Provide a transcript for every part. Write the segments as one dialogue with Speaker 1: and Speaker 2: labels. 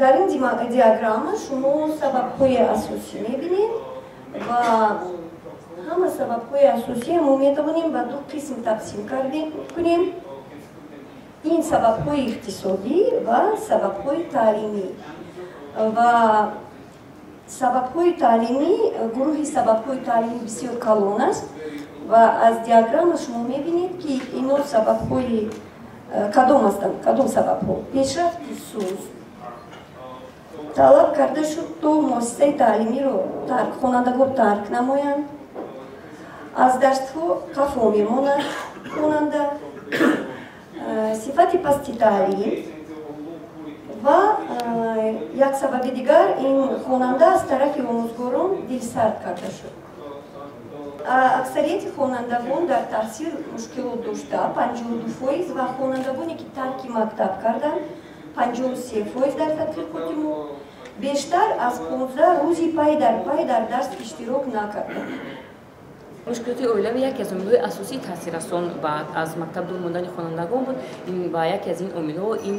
Speaker 1: Дар ин диаграмма шумо сабабҳои асосӣ мебинед ва ҳама сабабҳои асосӣ мо метавонем ба ду қисм тақсим кунем. Ин сабабҳои иқтисодӣ ва сабабҳои таълимӣ. Ва сабабҳои таълимӣ, гурӯҳи сабабҳои таълимӣ бисёр калон аст ва аз диаграмма шумо мебинед, ки ино сабабҳои кадом ҳастанд, кадом сабабҳо. Пешрафти суст талаб карда шуд, то муассисаи таълимиро хонандагон тарк намоянд, аз дарсҳо қафо мемонад хонанда, сифати пасти таълим ва як сабаби дигар ин хонанда аз тарафи омӯзгорон дилсард карда шуд. Аксарияти хонандагон дар таҳсил мушкилот дошта, 52%, ва хонандагоне ки тарки мактаб карданд, 53% дар тадқиқоти мо бештар аз 15 рӯзи пай дар пай дар дарс иштирок накарданд.
Speaker 2: Мушкилоти оилавӣ яке аз омилҳои асосии таъсиррасон ба аз мактаб дур мондани хонандагон буд. Ва яке аз ин омилҳо ин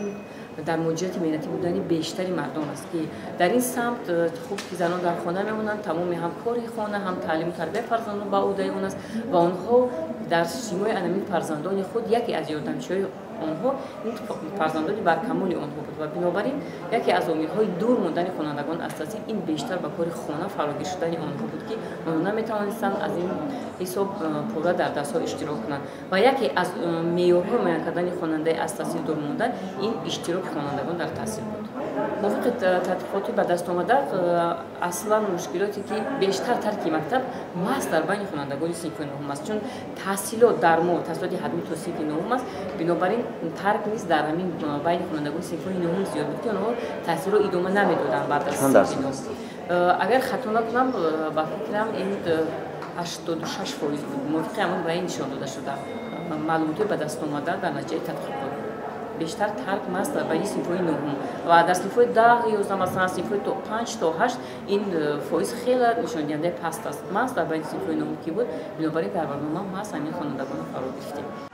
Speaker 2: дар муҳоҷирати меҳнатӣ будани бештари мардон аст, ки дар ин самт хуб ки занон дар хона мемонанд, тамоми ҳам кори хона, ҳам таълиму тарбияи фарзандон ба ӯҳдаи он аст ва онҳо дар симои анамин фарзандони худ яке аз ёрдамчиҳои онҳо ин фарзандони баркамоли онҳо буд ва бинобар ин яке аз омилҳои дур мондани хонандагон аз таҳсил ин бештар ба кори хона фарогир шудани онҳо буд, ки онҳо наметавонистанд аз ин ҳисоб пурра дар дарсҳо иштирок кунанд. Ва яке аз меъёрҳои муайян кардани хонандаи аз таҳсил дур мондан ин иштироки хонандагон дар таҳсил буд. Мувофиқи тадқиқоти ба даст омада, аслан мушкилоте ки бештар тарки мактаб маҳз дар байни хонандагони синфи нуҳум аст, чун таҳсилот дар мо таҳсилоти ҳатмӣ то синфи нуҳум аст, бинобар ин тарк низ дар ҳамин байни хонандагони синфҳои нуҳум зиёд буд, ки онҳо таҳсилро идома намедоданд баъд аз синфи нуҳум. Агар хато накунам, ба фикрам, ин 86% буд. Мувофиқи ҳамон ба ин нишон дода шуда маълумотҳои ба даст омада дар натиҷаи тадқиқот, бештар тарк маст дар байни синфҳои нуҳум ва дар синфҳои 10, 11, масалан, синфҳои то 5 то 8 ин фоиз хеле нишондиҳандаи паст аст. Маҳз дар байни синфҳои нуҳум ки буд, бинобар ин дар барнома маҳз ҳамин хонандагонро фаро гирифтем.